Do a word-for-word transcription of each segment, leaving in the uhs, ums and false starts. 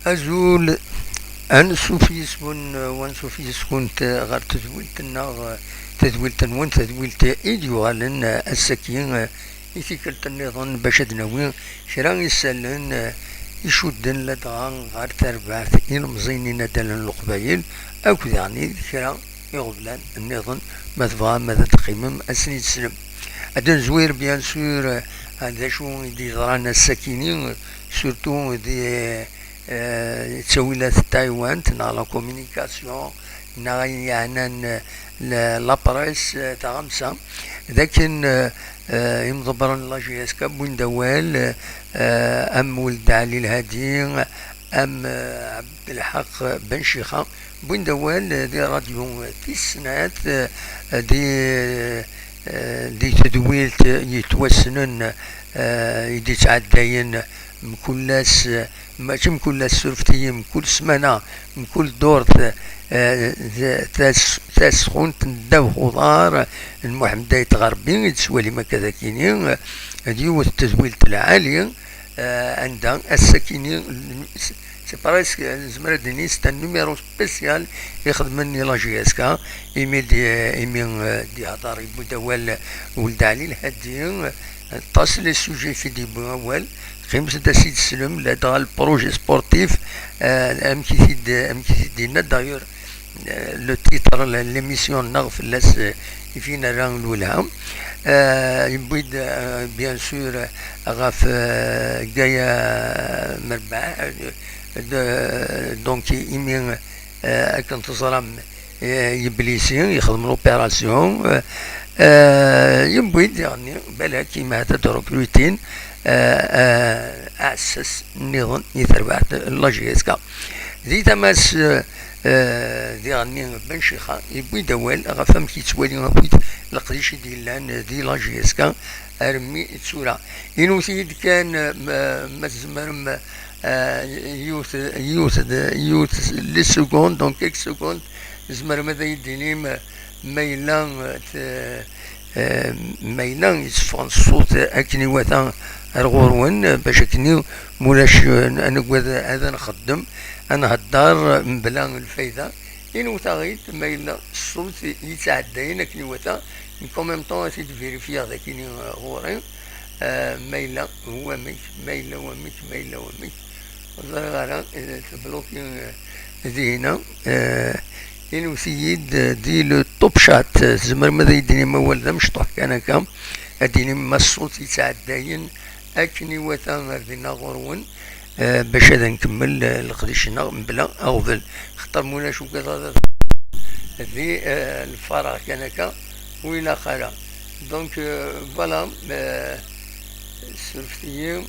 Azul, ansuf yes-wen, ansuf yes-kunt ɣer tedwilt-nneɣ, tadwilt-nwen, tadwilt i d-yuɣalen ass-agi i tikkelt nniḍen, bac ad d-nawi kra isallen icudden ladɣa ɣer terbaɛt ilemẓiyen inaddalen n Leqbayel, akked daɣen kra iɣeblan nniḍen, ma tebɣam ad d-teqqimem ad sen-id-teslem. Ad d-nezwir, bien sûr, d acu i d-yeḍran ass-akini, surtout di eh, ttawilat n taywant, neɣ la communication, neɣ ayen yeɛnan, eh, la, la presse, eh, taɣamsa, d akken, eh, eh, imḍebbren n la J S K wwin-d awal, eh, am Weld Ɛli Lhadi, am, eh, Ɛebdelḥaq Ben Cixa, wwin-d awal, eh, di radyu, eh, tis snat, eh, di, eh, di tedwilt yettwassnen, eh, i d-yettɛeddayen mkul ass, eh, mačči mkul ass, surfet-iyi, mkul ssmana, mkul ddurt, eh, d-, tas-, tasxunt n ddabex uḍar n Muḥemmed Ayt Ɣerbi i d-tettwalim akka d akini, eh, d yiwet n tedwilt lɛali, eh, anda ass-akini, c'est presque, nezmer ad d-nini, c'est un numéro spécial ixedmen i la J S K, imi d-, imi, eh, d-ihder, yewwi-d awal Weld Ɛli Lhadi, eh, aṭas les sujets fi d-yewwi awal, qqimet-d ad s-id-teslem, ladɣa le projet sportif, eh, amek i t-id-, amek i t-id-yenna, d'ailleurs, eh, le titre n l'émission-nneɣ fell-as, eh, i fin ara nwelha. Eh, yewwi-d, eh, bien sûr, ɣef, eh, Gaya Merbaḥ, eh, de, donc, imi, eh, akken teẓram, eh, Yeblisi yexdem l'opération, eh, eh, yewwi-d diɣenni, balak, imahat ad d-rekrutin, eh, eh, aɛessas nniḍen i terbaɛt n la J S K. Di tama-s, eh, eh, diɣenni Ben Cixa yewwi-d awal ɣef amek yettwali akk leqdic i d-yellan di la J S K armi d tura. Inut-iyi-d kan, eh, ma, ma tzemrem, eh, yiwet, yiwet d, yiwet les secondes, donc quelques secondes, tzemrem ad yi-d-tinim, eh, ma yella, eh, t-, eh, ma yella yetteffɣen ṣṣut akken iwata ar ɣur-wen, eh, bac akken i, mulac, eh, ad nagad ad nxeddem, ad nhedder mebla lfayda. Inut-aɣ-id ma yella ṣṣut yettɛeddayen akken iwata, nekk en même temps ad t-id-vérifier d akini, eh, ɣur-i. Eh, ma yella wamek, ma yella wamek, ma yella wamek. Ur ẓriɣ ara, eh, tebluki, eh, dihina. Eh, inut-iyi-d, eh, di le top chat, eh, tzemrem ad yi-d-tinim awal d amecṭuḥ kan akka, ad d-tinim ma ṣṣut yettɛeddayen akken iwata ar dinna ɣur-wen, eh, bac ad nkemmel, eh, leqdic-nneɣ mebla aɣbel. Xaṭer mulac ugadeɣ ad, di, eh, lfaraɣ kan akka, ur ilaq ara. Donc, euh, voilà, euh, surfet-iyi.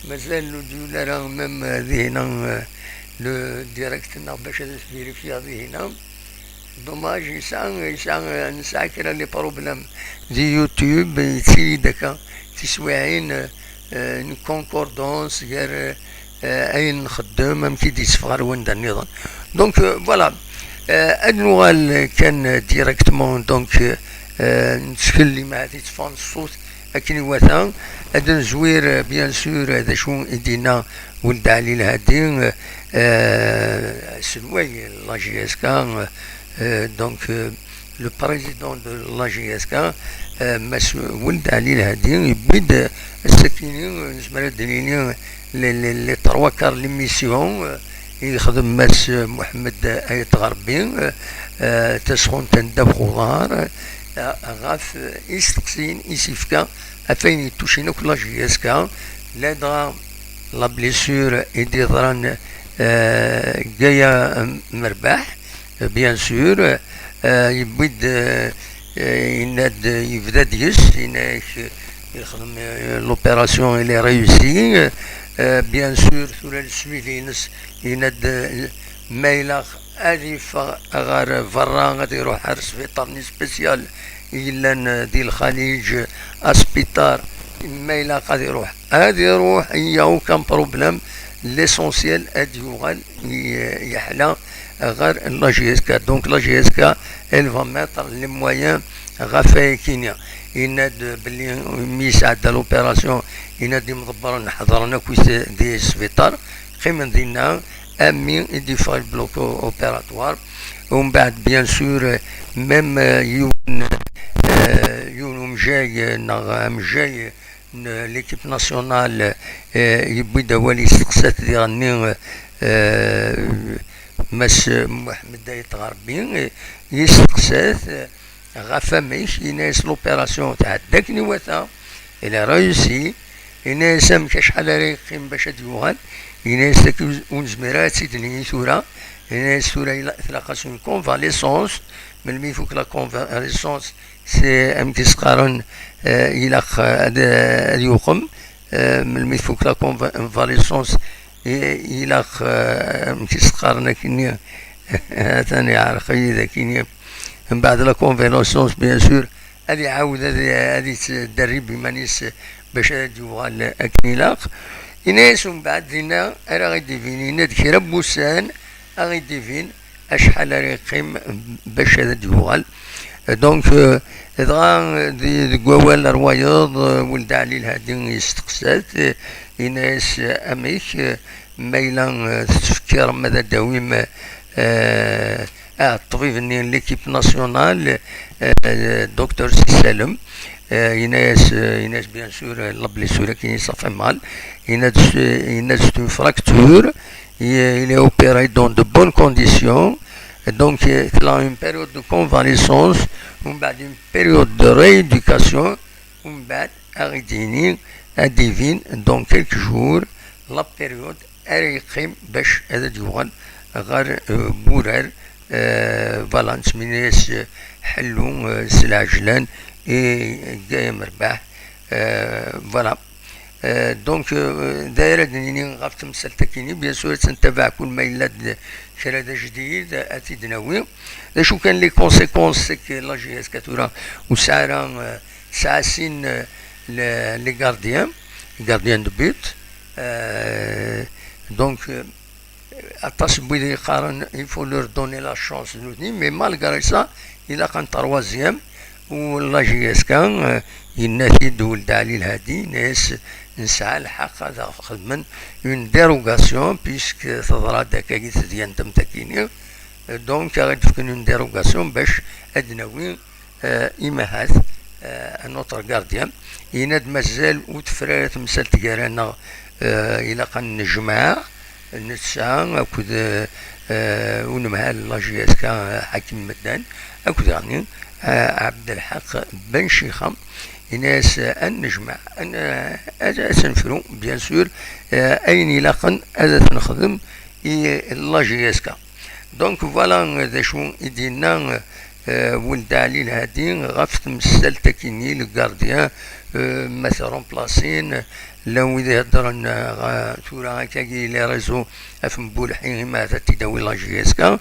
Mazal ur d-yuli ara même, euh, dihina, euh, le direct-nneɣ bac ad as-vérifier dihina. Dommage, yesɛa, yesɛa, nesɛa kra les problèmes di YouTube, yettili-d akka tiswiɛin, euh, euh, n concordance gar, euh, euh, ayen nxeddem, amek i d-yetteffeɣ ar wanda nniḍen. Donc, euh, voilà. Euh, ad nuɣal kan directement, donc, euh, euh, nettkel imahat yetteffɣen ṣṣut akken iwata. Ad nezwir, euh, bien sûr, euh, d acu i d-yenna Weld Ɛli Lhadi, euh, euh, aselway n la J S K, euh, euh, donc, euh, le président de la J S K, euh, Mass Weld Ɛli Lhadi, yewwi-d, euh, ass-akini, euh, nezmer ad d-nini, euh, les, les, les trois quarts n l'émission, euh, i yexdem Mass, euh, Muḥemmed Ayt Ɣerbi, euh, euh, tasɣunt n ddabex uḍar, euh, ɣef, euh, isteqsiyen i s-yefka ɣef wayen yettucin akk la J S K, ladɣa la blessure i d-yeḍran, euh, Gaya, euh, Merbaḥ, euh, bien sûr, euh, yewwi-d, euh, euh, yenna-d, yebda-d yes, yenna-ak, euh, yexdem, euh, l'opération, elle est réussie, euh, euh, bien sûr, tura le suivi-ines, yenna-d, euh, ma ilaq ad yeffeɣ ɣer berra, ad iruḥ ar sbiṭar-nni spécial i yellan, euh, di Lxaliǧ, euh, asbiṭar, ma ilaq ad iruḥ, ad iruḥ, il y a aucun problème, l'essentiel ad yuɣal y-, yeḥla ɣer la J S K. Donc la J S K, elle va mettre les moyens ɣef wayakini. Yenna-d belli mi yesɛedda l'opération, yenna-d imḍebbren ḥeḍren akkit di sbiṭar, qqimen dinna, ami i d-yeffeɣ le bloc opératoire. Umbeɛd, bien sûr, même, euh, yiwen, euh, yiwen umjay, euh, neɣ amjay n l'équipe nationale, euh, yewwi-d awal, yesteqsa-t diɣenni, euh, Mass Muḥemmed Ayt Ɣerbi, euh, yesteqsa-t, euh, ɣef amek, yenna-yas l'opération tɛedda akken iwata, elle a réussi. Yenna-yas amek, acḥal ara yeqqim bac ad d-yuɣal? Yenna-yas, ur nezmir ara ad tt-id-nini tura. Yenna-yas tura ila-, tlaq-as une convalescence. Melmi ifuk la convalescence, c'est amek i s-qqaren, euh, ilaq, euh, ad, ad yuqem. Euh, melmi tfuk la convalescence, i-, ilaq, euh, amek i s-qqaren akkenni, atan iɛreq-iyi-d akkenni. Mbeɛd la convalescence, bien sûr, ad iɛawed ad, ad yettderrib iman-is bac ad d-yuɣal akken ilaq. Yenna-yas umbeɛd dinna ara ɣ-d-ibin, yenna-d kra n wussan a ɣ-d-ibin acḥal ara yeqqim bac ad d-yuɣal. Donc, euh, dɣa, euh, di-, deg wawal ar wayeḍ, euh, Weld Ɛli Lhadi yesteqsa-t, euh, yenna-yas, euh, amek, euh, ma yella, euh, tettfekkirem ad d-tawim, euh, ah, ṭṭbib-nni n l'équipe nationale, euh, docteur Si Salem, euh, yenna-yas, euh, yenna-yas, bien sûr, euh, la blessure-agi, ça fait mal, yenna-d, yenna-d c'est une fracture, il, il est opéré dans de bonnes conditions, donc, euh, il a une période de convalescence, umbeɛd une période de rééducation, umbeɛd a ɣ-d-yini, ad d-ibin dans quelques jours la période ara yeqqim bac ad d-yuɣal ɣer, euh, wurar. Euh, voilà, nettmenni-as, euh, ḥellu, euh, s lɛejlan i Gaya Merbaḥ. Euh, voilà. Euh, donc, euh, d ayen ara d-nini ɣef temsalt-akini. Bien sûr, ad tt-ntabaɛ kul ma yella-d kra d ajdid, ad t-id-nawi. D acu kan les conséquences, c'est que la J S K tura ur tesɛi ara, euh, tesɛa sin, euh, les, les gardiens, gardiens de but. Euh, donc, euh, aṭas n wid yeqqaren il faut leur donner la chance, nutni, mais malgré ça, ilaq un troisième, u la J S K, euh, yenna-t-id Weld Ɛli Lhadi, yenna-yas nesɛa lḥeqq ad xedmen une dérogation, puisque teḍra-d akkagi tedyant am takini, euh, donc ad d-fken une dérogation bac ad d-nawi, euh, imahat, euh, un autre gardien. Yenna-d mazal ur tefri ara temsalt gar-aneɣ, euh, ilaq ad nnejmaɛ, netta akked, euh, unemhal n la J S K, euh, Ḥakim Meddan, akked daɣen, euh, Ɛebdelḥaq Ben Cixa. Yenna-yas, euh, ad nnejmaɛ, ad n-, ad, ad tt-nefru, bien sûr, euh, ayen ilaqen ad t-nexdem i la J S K. Donc voilà, euh, d acu i d-yenna, euh, Weld Ɛli Lhadi ɣef temsalt-akini, le gardien, euh, ma t-remplacin, llan wid iheddren, euh, ɣ-, tura akkagi les réseaux, af Mbulḥi, ma ad t-id-tawi la J S K.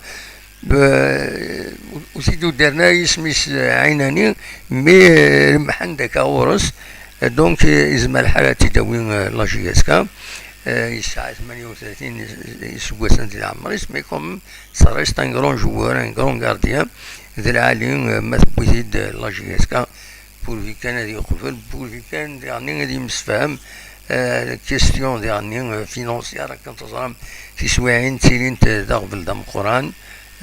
Euh, ur t-id-uddren ara isem-is, euh, ɛinani, mais, euh, rebḥen-d akka ɣur-s. Euh, donc, euh, yezmer lḥal ad t-id-tawi, euh, la J S K. Euh, yesɛa tmanya u tlatin is-, iseggasen di leɛmer-is, mais quand même, ça reste un grand joueur, un grand gardien. D lɛali, euh, ma tewwi-t-id, euh, la J S K, pourvu kan ad yeqbel, pourvu kan diɣenni ad yemsefham, euh, question diɣenni, euh, financière, akken teẓram tiswiɛin ttilint, euh, d aɣbel d ameqqran,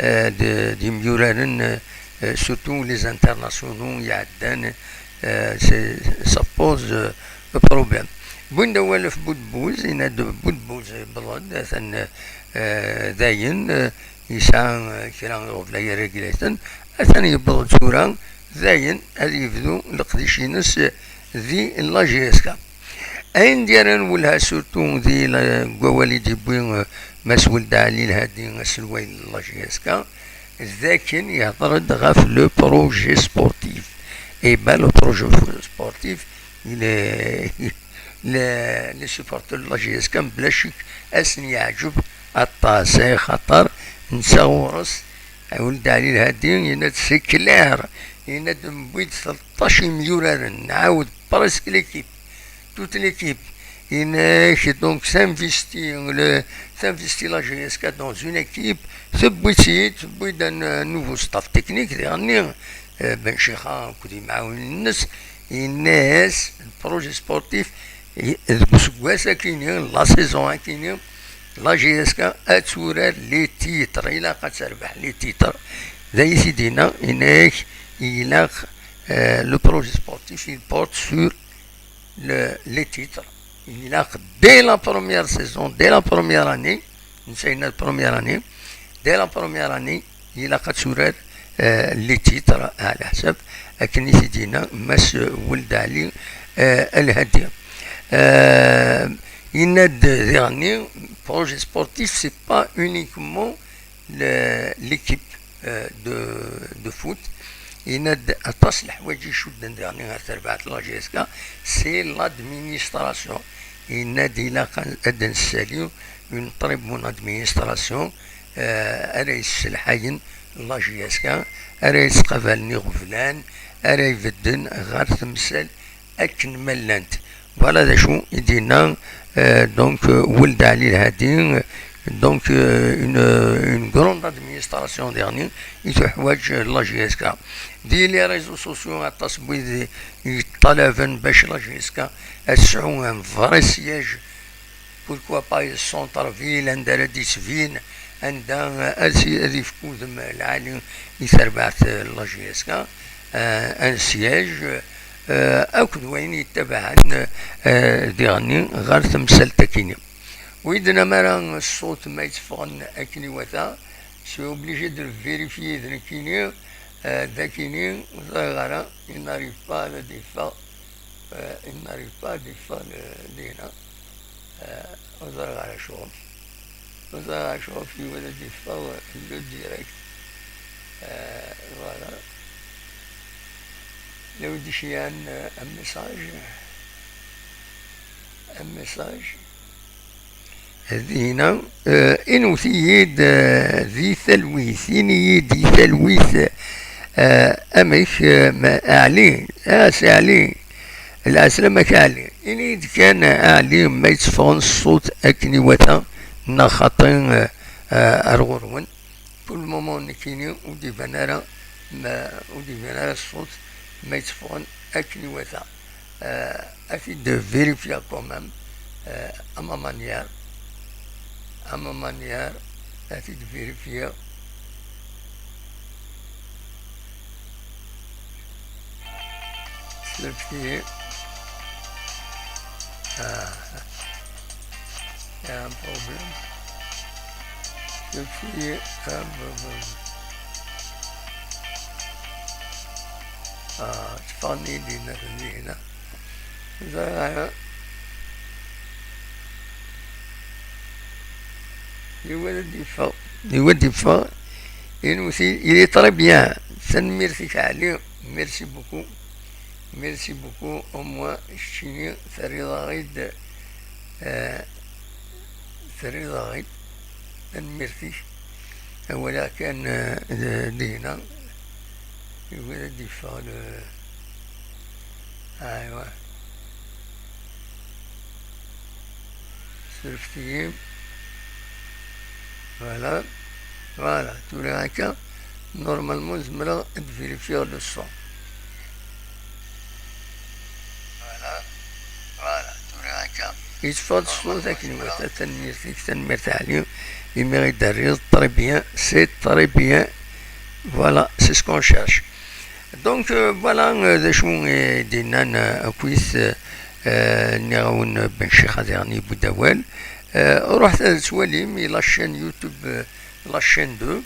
euh, d, d imyuraren, euh, euh, surtout les internationaux iɛeddan, euh, c'est, ça pose, euh, problème. Wwin-d awal ɣef Budbuz, yenna-d Budbuz yewweḍ-d, atan, euh, dayen, euh, yesɛa, euh, kra iɣeblan yerreglaten, atan yewweḍ-d tura, dayen ad yebdu leqdic-ines di la J S K. Ayen d-yerran welha surtout di la, deg wawal i d-yewwi, euh, Mass Weld Ɛli Lhadi, aselway n la J S K, d akken yehder-d ɣef le projet sportif. Et ben, le projet sportif, il est, les, les supporters de la J S K, mebla ccek, ad sen-yeɛǧeb aṭas, axaṭer netta ɣur-s, Weld Ɛli Lhadi, yenna-d c'est clair, yenna-d newwi-d tleṭṭac imyuraren, nɛawed presque l'équipe, toute l'équipe. Yenna-k, donc, s'investit, le, s'investit la J S K dans une équipe, tewwi-tt-id, tewwi-d un, un nouveau staff technique, diɣenni, euh, Ben Chixa akked yimɛawnen-nnes, yenna-yas, le projet sportif, i-, deg useggas akini, la saison akini, La J S K ad turar les titres, ilaq ad terbeḥ les titres. D ayen i t-id-yenna, yenna-yak, ilaq, euh, le projet sportif, il porte sur le, les titres. Ilaq, dès la première saison, dès la première année, netta yenna la première année, dès la première année, ilaq ad turar, euh, les titres, ɛla ḥsab akken i t-id-yenna Mass Weld Ɛli, euh, Lhadi. Euh, yenna-d diɣenni, projet sportif, c'est pas uniquement le, l'équipe, euh, de, de foot. Yenna-d aṭas n leḥwayeǧ icudden diɣenni ɣer terbaɛt n la J S K, c'est l'administration. Yenna-d ilaq ad, ad nessali une très bonne administration, euh, ara yesselḥayen la J S K, ara yesqabalen iɣeblan, ara ibedden ɣer temsal akken ma llant. Voilà d acu i d-yenna, euh, donc, euh, Weld Ɛli Lhadi, euh, donc, euh, une, une grande administration diɣenni i tuḥwaǧ, euh, la J S K. Di les réseaux sociaux, aṭas n wid yeṭṭalaben bac la J S K ad tesɛu un vrai siège, pourquoi pas centre-ville, anda ara d-isbin, anda, euh, ad s-, ad ifk udem lɛali i terbaɛt, euh, la J S K, euh, un siège, euh, akked wayen yettabaɛen, euh, diɣenni ɣer temsalt akini. Ur d-tennam ara ṣṣut ma yetteffɣen akken iwata, c'est obligé de le vérifier d nekkini, euh, d akini, ur ẓriɣ ara, il n'arrive pas ad d-iffeɣ, euh, il n'arrive pas ad d-iffeɣ, euh, dinna. Euh, ur ẓriɣ ara acuɣef. Ur ẓriɣ ara acuɣef yugi ad d-iffeɣ le direct. Euh, voilà. La wi d-iceyɛen, euh, un message. Un message. Dinna, euh, inwet-iyi-d, euh, di talwit, ini-yi-d di talwit, euh, amek, euh, ma, Ɛli, ah, Si Ɛli, lɛeslama-k a Ɛli, ini-yi-d kan, euh, Ɛli, ma yetteffɣen ṣṣut akken iwata, neɣ xaṭi, euh, euh, ar ɣur-wen. Pour le moment, nekkini ur d-iban ara, ma, ur d-iban ara ṣṣut ma yetteffɣen akken iwata. Euh, ad t-id-vérifier quand même, euh, à ma manière, à ma manière, ad t-id-vérifier. Slet-iyi. Ah, il y a un problème. Slet-iyi. Ah, bon, bon. Ah, tteffɣen-iyi-d dinna, dinna. Ẓriɣ ara. Yugi ad d-iffeɣ. Yugi ad d-iffeɣ. Inwet-iyi, il est très bien. Tanemmirt-ik a Ɛli. Merci beaucoup. Merci beaucoup. Au moins, keččini terriḍ-aɣ-id, euh, terriḍ-aɣ-id. Tanemmirt-ik. Walaɣ kan, euh, d-, dinna. Yugi ad d-iffeɣ le-, aywa. Slet-iyi. Voilà. Voilà. Tura akka, normalement, zemreɣ ad vérifier le son. Voilà. Voilà. Tura akka. Yetteffeɣ-d ṣṣut akken iwata. Tanemmirt-ik, tanemmirt a Ɛli. Imi i d-terriḍ, très bien, c'est très bien. Voilà, c'est ce qu'on cherche. Donc, euh, voilà, euh, d acu i d-yennan, euh, akkit, euh, euh, nniɣ-awen, euh, Ben Ccix ad iɣen yewwi-d awal. Euh, ruḥet ad tettwalim i la chaîne YouTube, euh, la chaîne deux.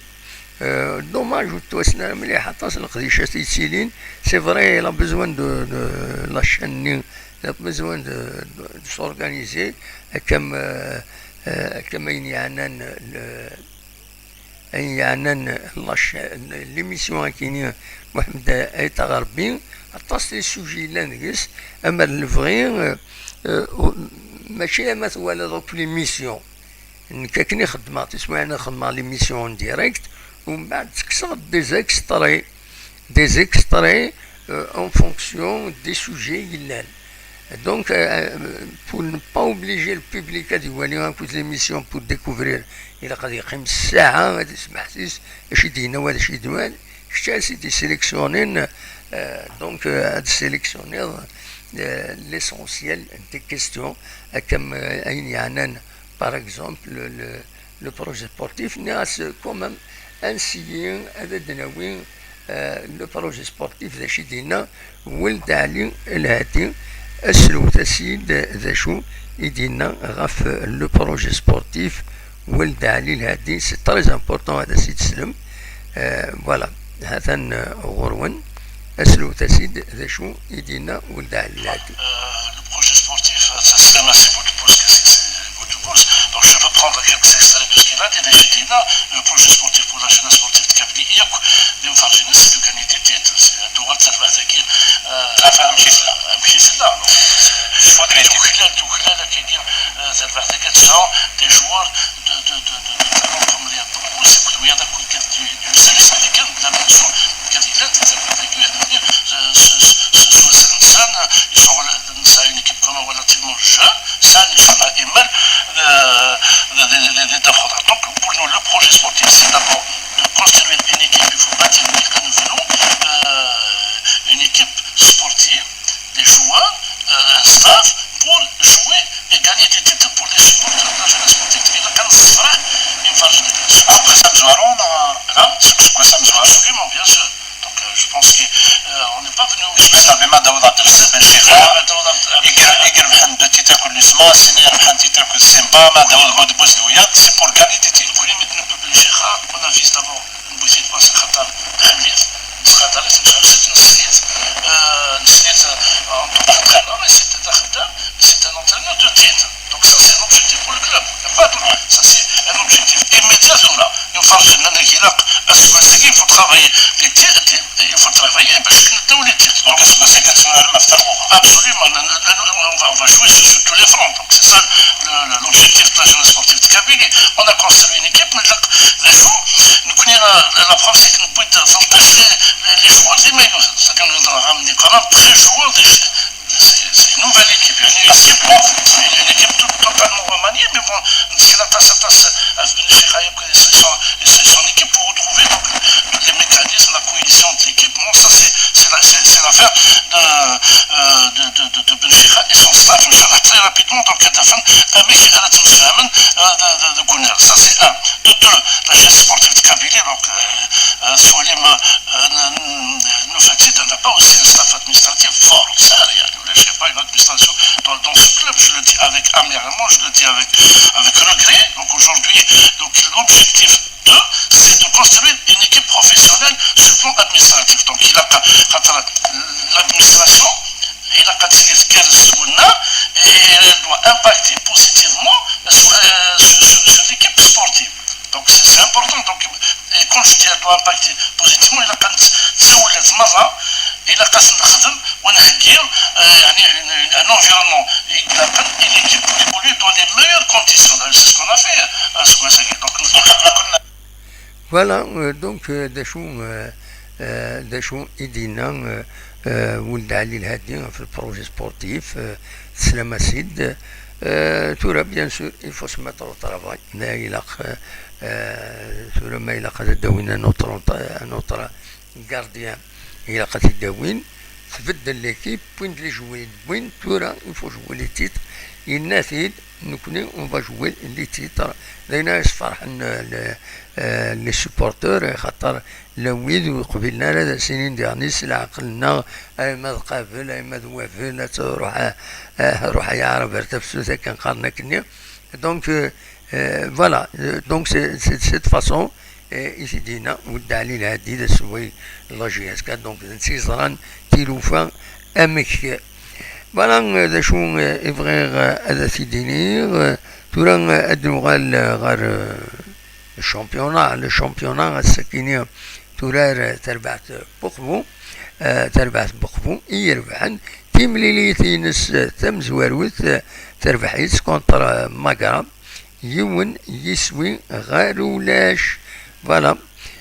Euh, dommage ur tettwassen ara mliḥ, aṭas n leqdicat yettilin. C'est vrai, il a besoin de, de la chaîne-nni, il a besoin de, de, de s'organiser, akka am, euh, euh, akka am ayen yeɛnan le, ayen yeɛnan la cha-, l'émission akini Muḥemmed Ayt Aɣerbi, aṭas n les sujets yellan deg-s, amer lebɣi, euh, euh, mačči ama twalaḍ akk l'émission. Nekk akken i xeddmeɣ, tiswiɛin i xeddmeɣ l'émission en direct, u mbeɛd tekkseɣ-d des extraits, des extraits, euh, en fonction des sujets yellan. Donc, euh, pour ne pas obliger le public ad iwali akk l'émission pour découvrir, ilaq ad yeqqim ssaɛa ad ismeḥsis acu i d-yenna wa d acu i d-iwal. Kečč ad s-id-isélectionnin, euh, donc, euh, ad sélectionniḍ, euh, l'essentiel des questions, akka am, euh, ayen yeɛnan Par exemple, le, le projet sportif, nniɣ-as quand même, ad nsiyi ad d-nawi, euh, le projet sportif d acu i d-yenna Weld Ɛli Lhadi. Aslewt-as-id d acu i d-yenna ɣef le projet sportif Weld Ɛli Lhadi. C'est très important ad as-id-teslem. Euh, voilà, hatan, euh, ɣur-wen. Aslewt-as-id d acu i d-yenna Weld Ɛli Lhadi. Le projet sportif, ça c'est un assez beau de pouce, qu'est-ce que c'est, beau de pouce. Donc je vais reprendre quelques extraits de ce qu'il a dit. Déjà, il a le projet sportif pour la jeunesse sportive de Kabylie, il y a quoi, de Fargine, c'est de gagner des titres. C'est un tour de Salvataki. Enfin, un petit là, un petit là. Donc, c'est, je crois que les tout clair, tout clair, là, qui dit, euh, Salvataki, ce sont des joueurs de, de, de, de, de talent comme les Pousse, il y a beaucoup de, de, de services médicaux, de la maison, de Kabylie, des amis, euh, ce, ce, ce, ce, ce, ce, ça, ils sont rela-, ça a une équipe quand même relativement jeune, ça, ils sont à Emel, euh, des, des, des, des, des, donc, pour nous, le projet sportif, c'est d'abord de construire une équipe, il faut bâtir une équipe, nous voulons, euh, une équipe sportive, des joueurs, euh, un staff pour jouer et gagner des titres pour les supporters de la jeunesse sportive. Il a quand même ça, une fois, je le dis. Seg useggas amezwaru neɣ, neɣ seg useggas amezwaru. Absolument, bien sûr. Donc, euh, je pense que, euh, on n'est pas venu ici. Parce que ma d-awḍeɣ-d Belchikha, ah, ma d-awḍeɣ-d, ah, i ger-, i irebḥen deux titres akked l'USMA, sin i irebḥen titre akked Simba, ma d-awḍeɣ-d Bouzdouya, c'est pour gagner des titres. Nekkni mi d-newwi Belchikha, on a visé d'abord Newwi-t-id parce que xaṭer ḥemmel-it, ttqadar-it, nettɛuss-it, nessen-it, euh, nessen-it, euh, en tant qu'entraîneur, et c'était un xeddam, et c'est un entraîneur de titre. Donc ça, c'est un objectif pour le club. Il n'y a pas de, ça, c'est un objectif immédiat tura. Une fois que je n'en ai qu'il a, aseggas-agi, il faut travailler les titres, il faut travailler parce que nous avons les titres. Donc, aseggas-agi, tura, ma ftar. Absolument, on, on, on va, on va jouer sur, sur tous les fronts. Donc, c'est ça le, le, l'objectif de la jeunesse sportive de Kabylie. On a construit une équipe, mais là, les joueurs, nous connaissons la, la, la preuve, c'est que nous pouvons faire les, les, les joueurs des meilleurs. C'est-à-dire, nous avons ramené quand même treize joueurs des, c'est, c'est une nouvelle équipe. Il y a une équipe, une, une équipe tout-, totalement remaniée, mais bon, c'est la tasse à tasse, euh, Benchikha et son, et son, son équipe pour retrouver donc, tous les mécanismes, la cohésion de l'équipe. Bon, ça, c'est, c'est la, c'est, c'est l'affaire de, euh, de, de, de, de Benchikha et son staff. Inch'Allah, très rapidement, donc, à la fin, amek ara temsefhamem, euh, de, de, de Gunnar. Ça, c'est un. De deux, la jeunesse sportive de Kabylie, donc, euh, euh, sur les, euh, n-, n-, nous fait, on n'a pas aussi un staff administratif fort, ça, il y a, je sais pas, une administration dans, dans ce club, je le dis avec, amèrement, je le dis avec, avec regret. Donc aujourd'hui, donc l'objectif deux, c'est de construire une équipe professionnelle sur le plan administratif. Donc il a, l'administration, il a et elle doit impacter positivement sur, euh, sur, sur, sur l'équipe sportive. Donc c'est, c'est important. Donc, et quand je dis elle doit impacter positivement, il a quand c'est où les marins, il a quand c'est un environnement, il a quand une équipe pour évoluer dans les meilleures conditions. C'est ce qu'on a fait, hein, à ce. Donc nous, voilà, euh, donc, euh, d acu, euh, euh, d acu i d-yenna, euh, euh, Weld Ɛli Lhadi ɣef le projet sportif, euh, teslam-as-id. Euh, tura, bien sûr, il faut se mettre au travail. Ma ilaq, euh, euh, tura ma ilaq ad d-awin un autre, un autre gardien, ilaq ad t-id-awin. Tbeddel l'équipe, wwin-d les joueurs, wwin, tura, il faut jouer les titres. Yenna-t-id, nekkni, on va jouer les titres. D ayen ara yesferḥen, euh, les, euh, les supporters, xaṭer llan wid ur qbilen ara ad as-inin diɣen s leɛqel-nneɣ, ay ma d qabel, ay ma d wabel, ad tṛuḥ, eh, eh, ruḥ ay aɛrab ar tafsut, akken qqaren akkenni. Donc, euh, euh, voilà. Euh, donc c'est, c'est de cette façon, euh, i t-id-yenna Weld Ɛli Lhadi d asewway n la J S K, donc d netta yeẓran tilufa amek. Voilà, euh, d acu, euh, i bɣiɣ, euh, ad t-id-iniɣ. Euh, tura, euh, ad nuɣal, euh, ɣer, euh, le championnat, le championnat, ass-akini turar, eh, terbaɛt n Buqbu, eh, terbaɛt n Buqbu i irebḥen timlilit-ines, eh, tamezwarut, eh, terbeḥ-itt contre, eh, Magra, yiwen yiswi ɣer ulac. Voilà,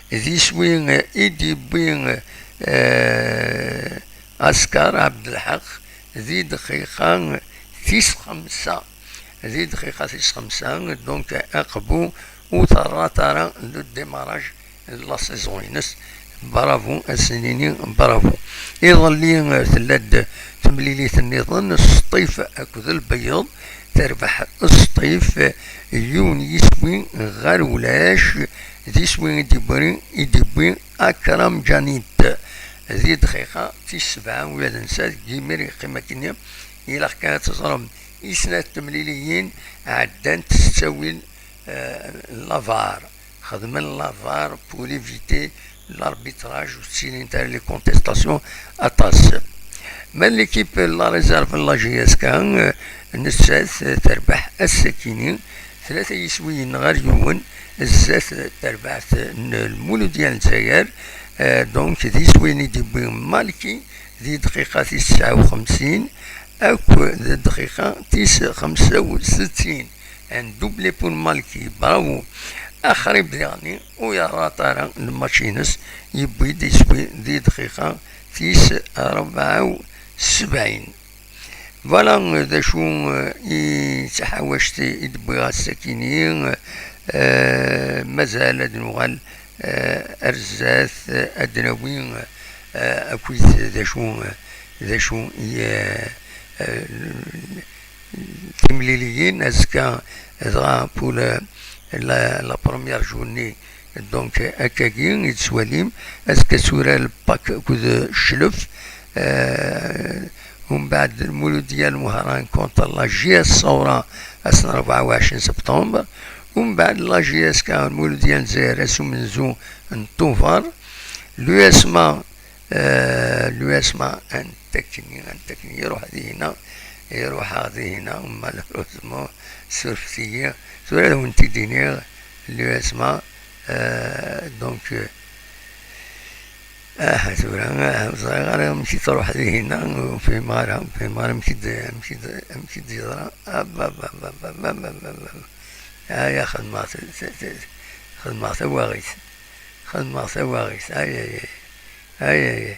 d iswi, eh, i d-yewwi, eh, Askar Ɛebdelḥaq di dqiqa tis xemsa. Di dqiqa tis xemsa, donc, Aqbu ur terrat ara le démarrage n la saison-ines. Bravo, ad sen-nini bravo. Iḍelli, eh, tella-d temlilit nniḍen, Sṭif akked Lbeyyeḍ, terbeḥ Sṭif, eh, yiwen yiswi ɣer ulac, d iswi i d-yewwi, i d-yewwi Akram Djanit. Di dqiqa tis sebɛa ula d netta deg yimir yeqqim akkenni. Ilaq kan ad teẓrem, i snat temliliyin ɛeddant s ttawil, eh, la var. Xedmen la var pour éviter l'arbitrage, ur ttilint ara les contestations aṭas. Ma l'équipe n la réserve n la J S K, eh, nettat, eh, terbeḥ ass-akini tlata yiswiyen ɣer yiwen zdat terbaɛt n Lmuludya n Lezzayer. Eh, donc, d iswiyen i d-yewwi Malki di dqiqa tis tesɛa u xemsin akked dqiqa tis xemsa u settin. Un doublé pour Malki, bravo. Axrib diɣen ur yerraṭ ara lmatch-ines, yewwi-d iswi di dqiqa tis rebɛa u sebɛin. Voilà, eh, d acu, eh, i d taḥawact i d-wwiɣ ass-akini, eh, mazal ad nuɣal, eh, ar zdat, eh, ad d-nawi, eh, akkit d acu, eh, d acu i, eh, eh, timliliyin. Azekka dɣa pour la, la, la première journée, donc, akkagi i d-tettwalim, azekka tura Lpak akked Cclef, eh, umbeɛd Lmuludya Lmuhran contre la J S Ṣawra ass n rebɛa u ɛecrin septembre, umbeɛd la J S K Lmuludya n Lezzayer ass umenzu n Tubeṛ, l'U S M A, eh, l'U S M A antakni, antakni, iruḥ dihina, iruḥ dihina, malheureusement, surfet-iyi, tura ad wen-t-id-iniɣ, l'U S M A, eh, donc, eh, aha, tura, aha, ur ẓriɣ ara amek i tṛuḥ dihina, ur fhimeɣ ara, ur fhimeɣ ara amek i d-, amek i d-, amek i d-yeḍra. Ababababababababa. Aya, xedmeɣ t-, t-, t-, xedmeɣ tawaɣit. Xedmeɣ tawaɣit. Ay, ay, ay. Ay, ay, ay.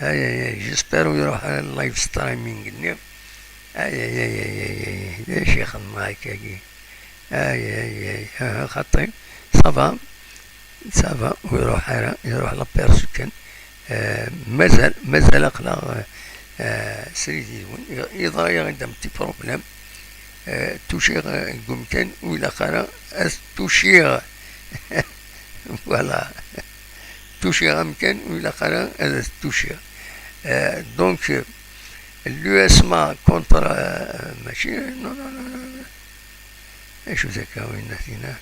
Ay, ay, ay. J'espère ur iruḥ ara live streaming-nni. Ay, ay, ay, ay, ay, ay. D acu i xedmeɣ akkagi? Ay, ay, ay. Aha, xaṭi. Ça va. Ça va. Ur iruḥ ara. Iruḥ l'aperçu kan. Eh, mazal, mazal aql-aɣ, eh, eh, srid yid-wen. Yeḍra-yaɣ-d un petit problème. Eh, tuciɣ, eh, deg umkan ur ilaq ara ad tuciɣ. Voilà. Tuciɣ amkan ur ilaq ara ad tuciɣ. Eh, donc, eh, l'U S M A contre, eh, mačči, non, non, non, non. Acu akka winna tina?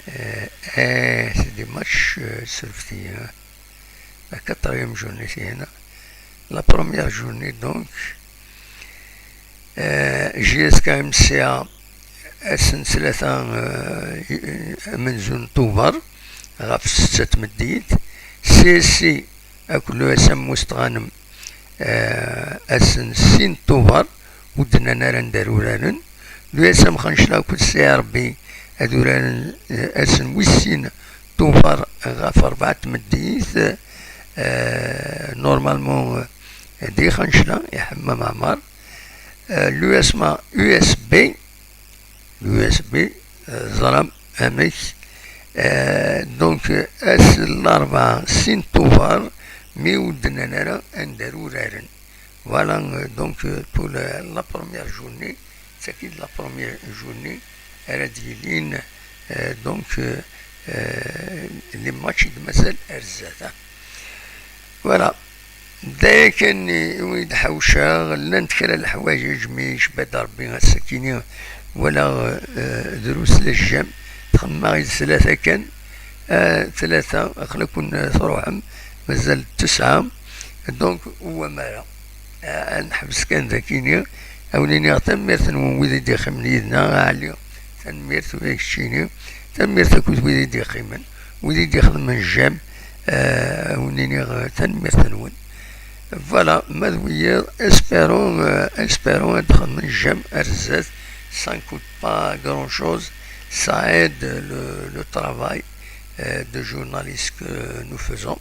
Eh, eh, c'est des matchs, eh, surfet-iyi, hein. La quatrième journée, c'est, hein. La première journée, donc, euh, J S K M C A, ass n ttlata, euh, amenzu n Tubeṛ, ɣef ssetta n tmeddit, C S C akked l'U S M Mustɣanem, eh, ass n sin Tubeṛ, ur d-nnan ara anda ara uraren. L'U S M Xencla akked C R B ad uraren, eh, ass n wis sin Tubeṛ ɣef rebɛa n tmeddit, eh, normalement, eh, di Xencla, i Ḥemmam Ɛmar. Eh, l'U S M A U S B, l'U S B, eh, ẓram amek. Eh, donc, eh, ass n larebɛa, sin Tubeṛ, mi ur d-nnan ara anda ara uraren. Voilà, eh, donc, eh, pour la, la première journée, c'est qui la première journée, ara d-yilin, eh, donc, eh, eh, les matchs i d-mazal ar zdat, ah. Voilà. D aya kan i, i d-ḥawceɣ, llant kra leḥwayeǧ mi yecba-d Rebbi ass-akini, walaɣ, eh, drus la jjam, txemmem-aɣ-id tlata kan, eh, tlata, aql-aken, eh, truḥem, mazal tesɛa, donc, uwam ara. Eh, ad neḥbes kan dakini, a wen-iniɣ tanemmirt-nwen wid i d-yeqqimen yid-neɣ, a Ɛli, tanemmirt, ula d keččini, tanemmirt akked wid i d-yeqqimen, wid i d-ixedmen j'aime, eh, a wen-iniɣ, eh, tanemmirt-nwen. Voilà, ma d wiyiḍ, espérons, euh, espérons ad xedmen j'aime ar zdat, ça ne coûte pas grand-chose, ça aide le, le travail, euh, de journaliste que nous faisons,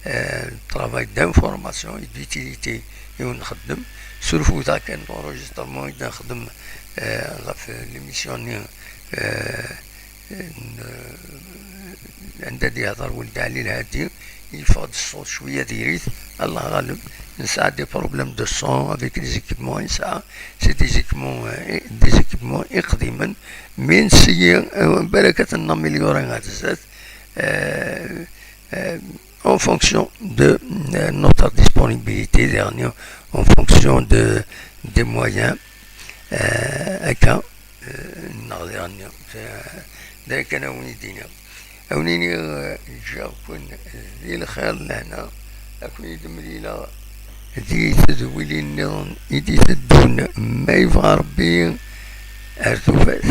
euh, le travail d'information et d'utilité i wen-nxeddem. Surtout dak n l'enregistrement i d-nxeddem, euh, ɣef l'émission-nni, euh, n- anda d-ihḍer Weld Ɛli Lhadi, yeffeɣ-d ṣṣut cwiya diri-t. Allah ɣaleb, nesɛa des problèmes de son avec les équipements, nesɛa, c'est des équipements, euh, des équipements iqdimen, mais nesɛa, euh, barakat n améliorer ɣer zdat, euh, euh, en fonction de, euh, notre disponibilité, dernier, en fonction de, des moyens, euh, akka, euh, neɣ diɣenni, d ayen kan a wen-id-iniɣ. A wen-iniɣ, euh, ǧǧiɣ-ken di lxir, lehna, a ken-id-mlileɣ di tedwilin nniḍen i d-iteddun, ma yebɣa Rebbi, ar tufat.